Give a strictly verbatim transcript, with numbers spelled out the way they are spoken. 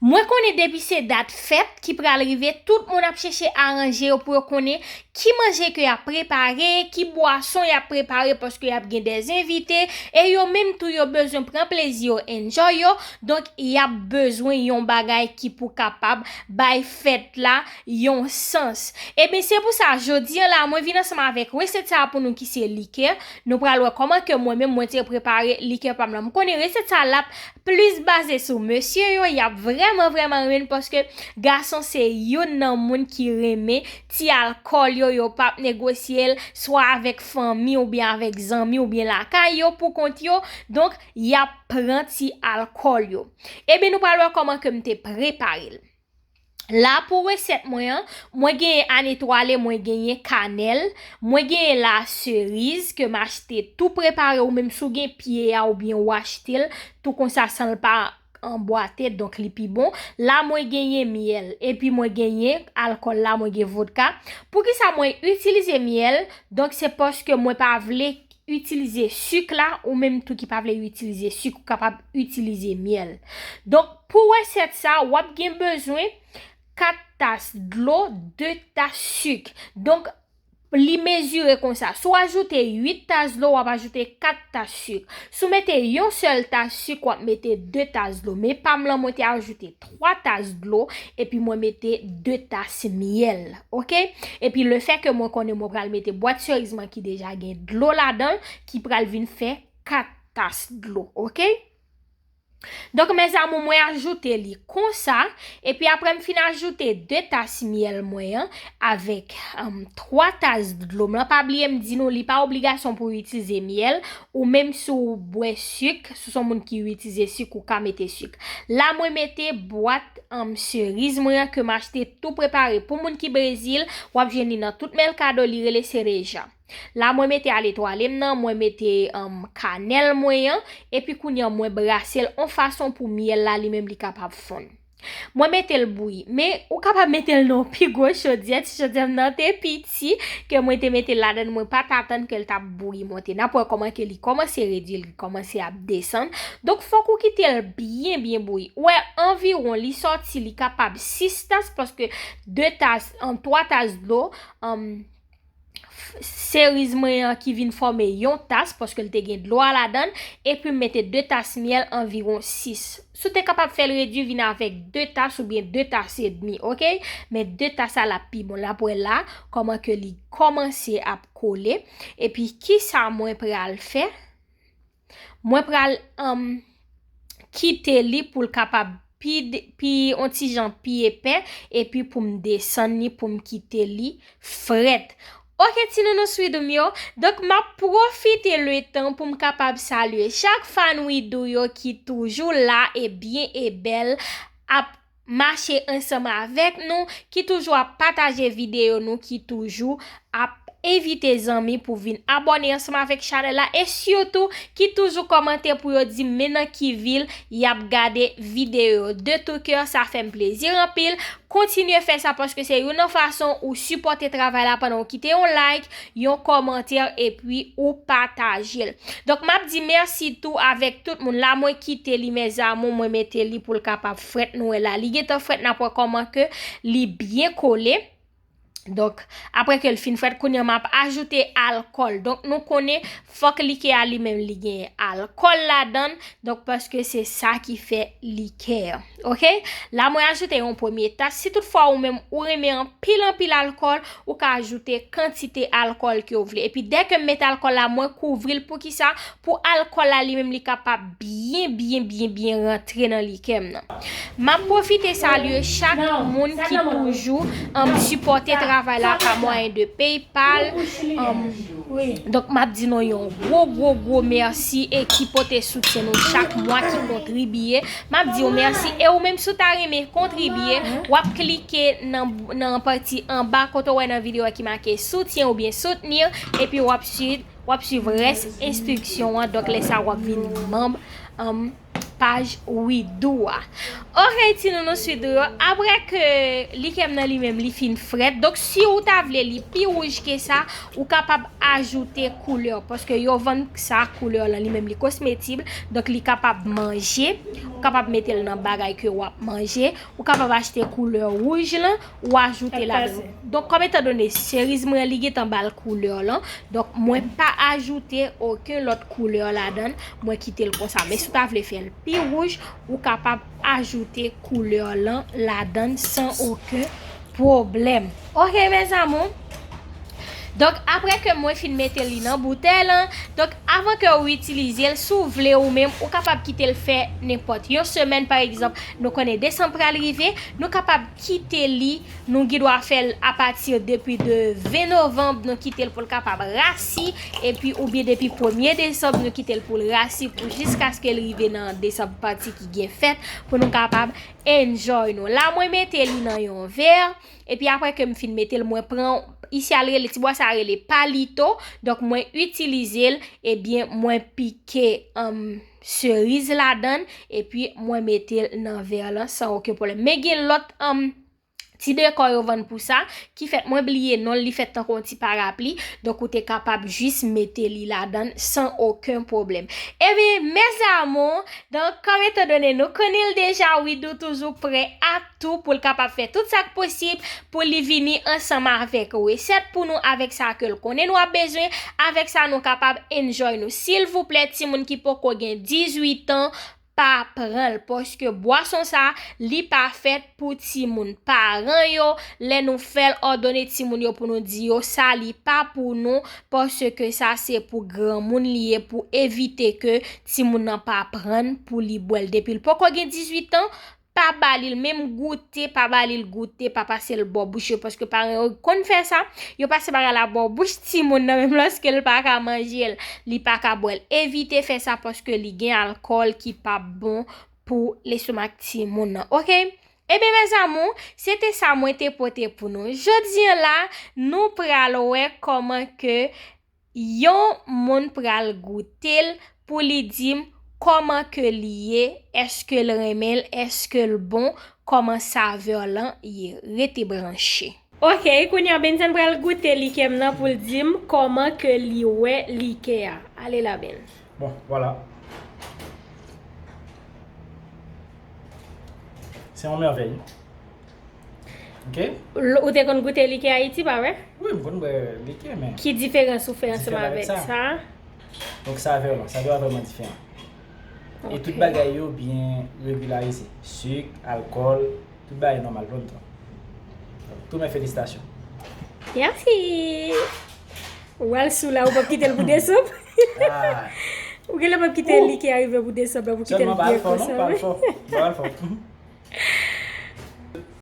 Mwen konnen depi se dat fèt ki pral rive, tout moun ap chèche aranje yo pou yo konnen ki manje ke y ap prepare, ki bwason y ap prepare, paske y ap gen dè envite, e yo menm tou yo bezwen pran plezi yo, enjoy yo, donk y ap bezwen yon bagay ki pou kapab bay fèt la yon sans. Ebyen, se pou sa, jodi a la, mwen vin ansanm avèk resèt sa a pou nou ki se likè. Nou pral wè kòman ke mwen menm mwen te prepare likè pa m lan. M konnen resèt sa a l ap plis baze sou mesye yo, y ap vrèman, vrèman renmen l paske gason se youn nan moun ki renmen ti alkòl yo, yo p ap negosye l, swa avèk fanmi oubyen avèk zanmi oubyen lakay yo pou kont yo. Donk, y ap pran ti alkòl yo. Ebyen, nou pral wè kòman ke m te prepare l. La pou resèt mwen an, mwen genyen anetwale, mwen genyen kanèl, mwen genyen la seriz ke m achte tou prepare ou menm si w gen pye a oubyen w achte l tou konsa san l pa anbwate, donk li pi bon. La mwen genyen myèl, epi mwen genyen alkòl la, mwen gen vodka. Poukisa mwen itilize myèl? Donk se paske mwen pa vle itilize sik la, ou menm tou ki pa vle itilize sik, ou kapab itilize myèl. Donk, pou resèt sa, w ap gen bezwen kat tas dlo, de tas sik. Donk, li mezire konsa. Si w ajoute uit tas dlo, w ap ajoute kat tas sik. Si w mete yon sèl tas sik, w ap mete de tas dlo. Men pa m lan, mwen te ajoute twa tas dlo, epi mwen mete de tas myèl, oke? Epi lefètke mwen konnen mwen pral mete bwat seriz mwen ki deja gen dlo ladan l, ki pral vin fè kat tas dlo, oke? Donk, mes amours, mwen ajoute li konsa, epi apre m fin ajoute de tas myèl mwen an, avèk, um, twa tas dlo m lan. Pa bliye m di nou, li pa obligasyon pou w itilize myèl, ou menm si w bwè sik, si w se yon moun ki itilize sik, ou ka mete sik. La, mwen mete bwat, um, seriz mwen an ke m achte tou prepare. Pou moun ki Brezil, w ap jwenn li nan tout mèkado, li rele Cereja. La, mwen mete anetwale m nan, mwen mete, um, kanèl mwen an, epi kounye a mwen brase l yon fason pou myèl la li menm li kapab fonn. Mwen mete l bouyi, men ou kapab mete l nan yon pi gwo chodyè, ti chodyè m nan te piti, ke mwen te mete l ladan l, mwen pa t atann ke l t ap bouyi monte. N ap wè kòman ke li kòmanse redui, li kòmanse ap desann. Donk, fòk ou kite l byen, byen bouyi. Ou wè, anviwon, li sòti, li kapab sis tas, paske de tas, um, twa tas dlo, um, seriz mwen an ki vin fòme yon tas, paske l te gen dlo a ladan l, epi m mete de tas myèl, anviwon sis. Si w te kapab fè l redui vin avèk de tas oubyen de tas edmi, oke? Men de tas a l ap pi bon. N ap wè la, kòman ke li kòmanse ap kole. Epi, kisa mwen pral fè? Mwen pral, um, kite li pou l kapab pi, pi, yon ti jan pi epè, epi pou m desann li, pou m kite li frèt. Oke, ti nounou swidou m yo. Donk, m ap pwofite letan pou m kapab salye chak fan Widoo yo ki toujou la e byen e bèl ap mache ansanm avèk nou, ki toujou ap pataje videyo nou, ki toujou ap envite zanmi pou vin abòne ansanm avèk chanèl la, e sitou ki toujou kòmante pou yo di m men nan ki vil y ap gade videyo yo. De tout cœur, sa fè m plezi anpil. Kontinye fè sa paske se youn nan fason ou sipòte travay la pandan w kite yon like, yon kòmantè, epi ou pataje l. Donk, m ap di mèsi tou avèk tout moun. La, mwen kite li, mes amours, mwen mete li pou l kapab frèt. Nou wè la, li gentan frèt, n ap wè kòman ke li byen kole. Donk, apre ke l fin frèt, kounye a m ap ajoute alkòl. Donk, nou konnen fòk likè a li menm li gen alkòl ladan l. Donk, paske se sa ki fè likè. Oke? La, mwen ajoute yon premye tas. Si toutfwa ou menm ou renmen anpil, anpil alkòl, ou ka ajoute kantite alkòl ke w vle. Epi, dèke m met alkòl la, mwen kouvri l. Poukisa? Pou alkòl la li menm li kapab byen, byen, byen, byen rantre nan likè m nan. M ap pwofite salye chak moun ki toujou, um, sipòte travay la pa mwayen de PayPal. Um, donk, m ap di nou yon gwo, gwo, gwo mèsi e ki pote soutyen nou chak mwa, ki kontribiye. M ap di w mèsi. E ou menm, si w ta renmen kontribiye, w ap klike nan, nan pati anba kote w wè nan videyo a ki make soutyen oubyen soutenir, epi w ap swiv, w ap swiv rès enstriksyon an. Donk, lè sa a, w ap vin manm, um, paj Widoo a. Ok, ti nounou Widoo yo, apre ke likè m nan li menm li fin frèt, donk si ou ta vle li pi wouj ke sa, ou kapab ajoute koulè, paske yo vann sa koulè lan li menm li kosmetik, donk li kapab manje, ou kapab mete l nan bagay ke w ap manje, ou kapab achte koulè wouj lan, ou ajoute ladan. Donk, kòm etandone seriz mwen li gentan ba l koulè lan, donk mwen pa ajoute okenn lòt koulè ladan, mwen kite l konsa. Men si w ta vle fè l pi wouj, ou kapab ajoute koulè lan ladan san okenn pwoblèm. Ok, mes amours. Donk, apre ke mwen fin mete li nan boutèy lan, donk, avan ke ou itilize l, si w vle ou menm, ou kapab kite l fè nenpòt yon semèn, pa egzanp, nou konnen desanm pral rive, nou kapab kite li, nou gen dwa fè l apati depi de ven novanm, nou kite l pou l kapab rasi, epi oubyen depi premye desanm, nou kite l pou l rasi pou jiskaske l rive nan desanm pati ki gen fèt, pou nou kapab enjoy nou. La, mwen mete li nan yon vè, epi apre ke m fin mete l, mwen pran, isi a l rele, ti bwa sa rele palito, donk mwen itilize l, ebyen, mwen pike, um, seriz ladan, epi mwen mete l nan vè lan san okenn pwoblèm. Men gen lòt, um, ti dekò yo vann pou sa, ki fèt mwen bliye non l, li fèt tankou yon ti parapli, donk ou te kapab jis mete li ladan san okenn pwoblèm. Ebyen, mes amours, donk, kòm etandone nou konnen l deja, Widoo toujou prè a tou pou l kapab fè tout sa k posib pou li vini ansanm avèk resèt pou nou, avèk sa ke l konnen nou ap bezwen, avèk sa nou kapab enjoy nou. Silvouplè, timoun ki poko gen dizuit an, pa pran l, paske bwason sa, li pa fèt pou timoun. Paran yo, lè nou fè l, òdone timoun yo pou nou di yo, sa li pa pou nou, paske sa se pou granmoun li ye, pou evite ke timoun nan pa pran l pou li bwè l. Depi l poko gen dizuit an, pa ba li l, menm goute, pa ba li l goute, pa pase l bò bouch yo, paske paran yo konn fè sa, yo pase bagay la bò bouch timoun nan, menm lòske l pa ka manje l, li pa ka bwè l. Evite fè sa, paske li gen alkòl ki p ap bon pou lestomak timoun nan, ok? Ebyen, mes amours, se te sa mwen te pote pou nou. Jodi a la, nou pral wè kòman ke yon moun pral goute l pou li di m kòman ke li ye, èske l renmen l, èske l bon, kòman savè lan ye. Rete branche. Ok, kounye a Benzen pral goute likè m nan pou l di m kòman ke li wè likè a. Ale la, Ben. Bon, vwala. Se yon mèvèy. Ok? Ou te konn goute likè Ayiti, pa vre? Wi, m konn bwè likè, men. Ki diferans ou fè ansanm avèk sa? Donk, savè lan, savè lan vrèman diferan. E tout bagay yo byen regilarize. Sik, alkòl, tout bagay nòmal pou m tan. Tout mè felisitasyon. Mèsi. Ou al sou la, ou p ap kite l pou desanm. Ou genlè p ap kite likè a rive pou desanm la, pou kite l byen konsa. Sèlman pa al fò non, pa al fò.